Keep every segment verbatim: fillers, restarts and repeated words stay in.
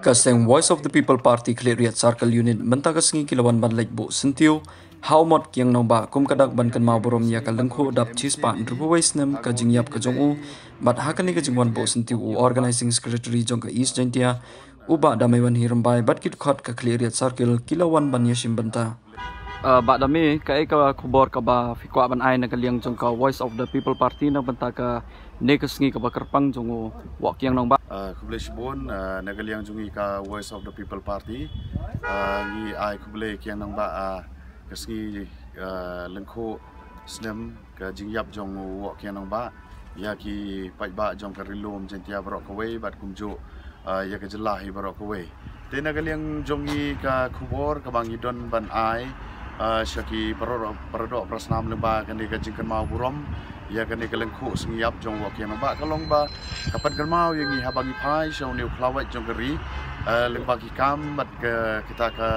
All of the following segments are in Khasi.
Ka seng Voice of the People Party Khliehriat Circle Unit mynta ka sngi ki la wan ban leit buh syntiew ha u mot Kiang Nangbah kum ka dak ban kynmaw burom ïa ka lyngkhuh dap shispah hynriewphew wei snem ka jingïap ka jong u. Bad ha kane ka jingwan buh syntiew u Organizing Secretary jong ka East Jaintia, u Bah Dameiwan Hi Rymbai, bad ki dkhot ka Khliehriat Circle ki la wan ban ïashim bynta. Ah, Bah Dame, kaei ka khubor kaba phi kwah ban ai na ka liang jong ka Voice of the People Party na bynta kane ka sngi kaba kyrpang jong u Woh Kiang Nangbah? Ah, khublei shibun, ah, na ka liang jong ngi ka Voice of the People Party, ah, ngi ai khublei Kiang Nangbah, ah, ka sngi, ah, lyngkhuh snem ka jingïap jong u Woh Kiang Nangbah ïa ki paidbah jong ka Ri-lum Jaintia baroh kawei bad kumjuh, ah, ïa ka jylla hi baroh kawei. Te na ka liang jong ngi ka khubor kaba ngi don ban ai, ah, sha ki para, para doh para snam lyngba kane ka jingkynmaw burom ïa kane ka lyngkhuh sngi ïap jong u Woh Kiang Nangbah ka long ba ka pynkynmaw ïa ngi haba ngi phai sha une u khlawait jong ka ri, ah, lyngba ki kam bad ka, kata ka,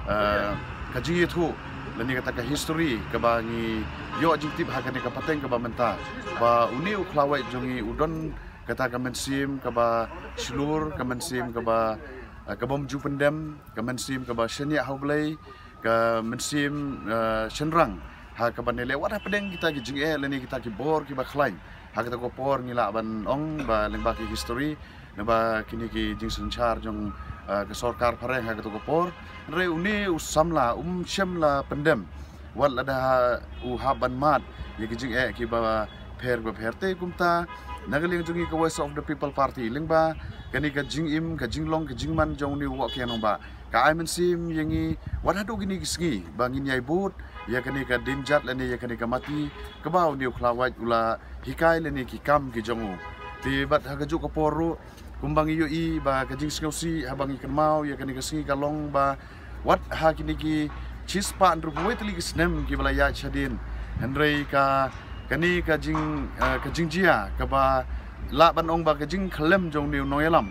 ah, ka jingïathuh lane kata ka history kaba ngi ïoh jingtip ha kane ka pateng kaba mynta, ba une u khlawait jong ngi u don kata ka mynsiem kaba shlur, ka mynsiem kaba, eh, ka bym ju pyndem, ka mynsiem kaba shaniah ha U Blei, ka mynsiem, eh, shynrang ha kaba neh leh wat hapdeng kita ki jingeh lane kita ki bor kiba khlaiñ. Ha kata ka por ngi lah ban ong ba lyngba ki history, lyngba kine ki jingsynshar jong, eh, ka sorkar phareng ha kata ka por. Hynrei une u samla um shym la pyndem wat lada u hap ban mad ïa ki jingeh kiba pher ba pher. Te kumta na ka liang jong ngi ka Voice of the People Party lyngba kane ka jingim, ka jinglong, ka jingman jong une u Woh Kiang Nangbah ka ai mynsiem ïa ngi wat haduh kine ki sngi ba ngin ïai bud ïa kane ka dienjat lane ïa kane ka mati kaba une u khlawait u la hikai lane ki kam ki jong u. Te bad ha kajuh ka por ruh kumba ngi ïohi ba ka jingsngewsih haba ngi kynmaw ïa kane ka sngi ka long ba wat ha kine ki shispah hynriewphew wei tylli ki snem kiba la ïaid shadien, hynrei ka, kane ka jing, eh, ka jingjia kaba lah ban ong ba ka jingkhyllem jong une u nongïalam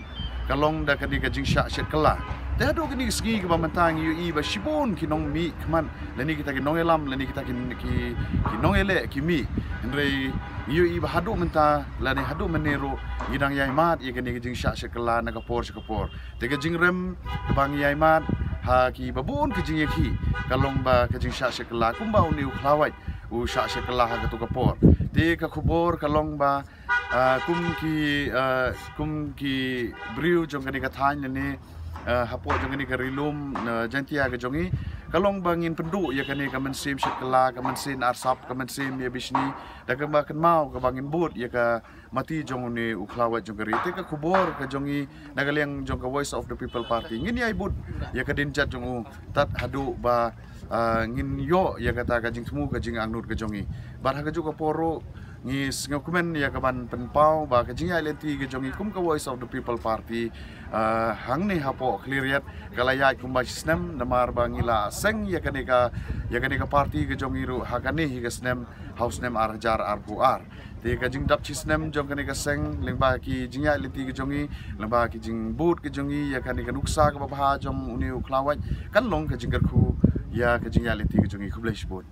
ka long da kane ka jingshah shet kylla. Te haduh kine ki sngi kiba mynta ngi ïohi ba shibun ki nongmihkhmat lane kita ki nongïalam lane kita ki, ki, ki nongïaleh ki mih, hynrei ngi ïohi ba haduh mynta lane haduh mynne ruh ngi dang ïai mad ïa kane ka jingshah shet kylla na ka por sha ka por. Te ka jingrem kaba ngi ïai mad ha kiba bun ki jingïakhih ka long ba ka jingshah shet kylla kumba une u khlawait u shah shet kylla ha kato ka por. Te ka khubor ka long ba, ah, kum ki, ah, kum ki briew jong kane ka thaiñ lane, ah, hapoh jong kane ka Ri-lum, ah, Jaintia ka jong ngi ka long ba ngin pynduh ïa kane ka mynsiem shet kylla, ka mynsiem arsap, ka mynsiem ïa bishni da kaba kynmaw kaba ngin bud ïa ka mati jong une u khlawait jong ka ri. Te ka khubor ka jong ngi na ka liang jong ka Voice of the People Party ngin ïai bud ïa ka dienjat jong u tad haduh ba, ah, ngin ïoh ïa kata ka jingthmu ka jingangnud ka jong ngi. Bad ha kajuh ka por ruh ngi sngewkmen ïa kaban pynpaw ba ka jingïaid lynti ka jong ngi kum ka Voice of the People Party, ah, hangne hapoh Khliehriat ka la ïaid kumba shi snem namar ba ngi la seng ïa kane ka, ïa kane ka party ka jong ngi ruh ha kane hi ka snem, ha u snem ar hajar arphew ar. Te ka jingdap shi snem jong kane ka seng lyngba ki jingïaid lynti ka jong ngi, lyngba ki jingbud ka jong ngi ïa kane ka nuksa kaba bha jong une u khlawait kan long ka jingkyrkhu ïa ka jingïaid lynti ka jong ngi. Khublei shibun.